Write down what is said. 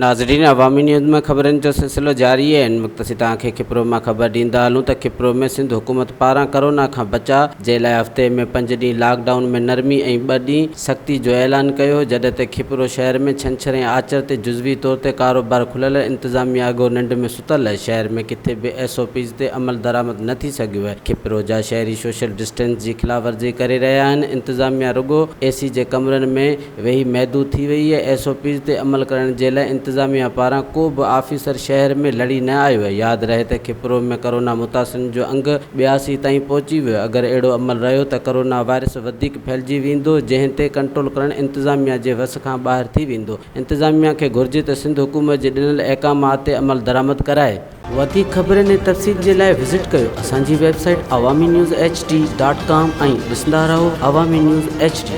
ناظرين عوامي نيوز ۾ خبرن جو سلسلو جاري آهي ان وقت اسين توهان کي کپرو مان خبر ڏيندا هلون ته کپرو ۾ سنڌ حڪومت پاران ڪرونا کان بچاء جي لاء هفتي ۾ پنج ڏينهن لاڪ ڊائون ۾ نرمي ۽ ٻه ڏينهن سختي جو اعلان ڪيو هو جڏهن ته کپرو شهر ۾ ڇنڇر ۽ آچر تي جزوي طور تي ڪاروبار کليل انتظاميا اڳو ننڊ ۾ ستل آهي شهر ۾ ڪٿي به ايس او پيز تي عمل درآمد نه ٿي سگهيو آهي کپرو جا شهري سوشل ڊسٽنس جي خلاف ورزي ڪري رهيا آهن انتظاميا رڳو اي سي جي ڪمرن ۾ ويهي محدود ٿي وئي آهي، ايس او پيز تي عمل ڪرڻ جي لاء انتظاميا پاران ڪو به آفيسر شهر ۾ لڙي نه آيو آهي، ياد رهي ته کپرو ۾ ڪرونا متاثرين جو انگ 82 تائين پهچي ويو، اگر اهڙو عمل رهيو ته ڪرونا وائرس وڌيڪ ڦهلجي ويندو، جنهن تي ڪنٽرول ڪرڻ انتظاميا جي وس کان ٻاهر ٿي ويندو، انتظاميا کي گهرجي ته سنڌ حڪومت جي ڏنل احڪامات تي عمل درآمد ڪرائي. وڌيڪ خبرن ۽ تفصيل جي لاء وزٽ ڪيو اسان جي website Awami news H D dot com ۽ ڏسندا رهو عوامي نيوز ايڇ ڊي.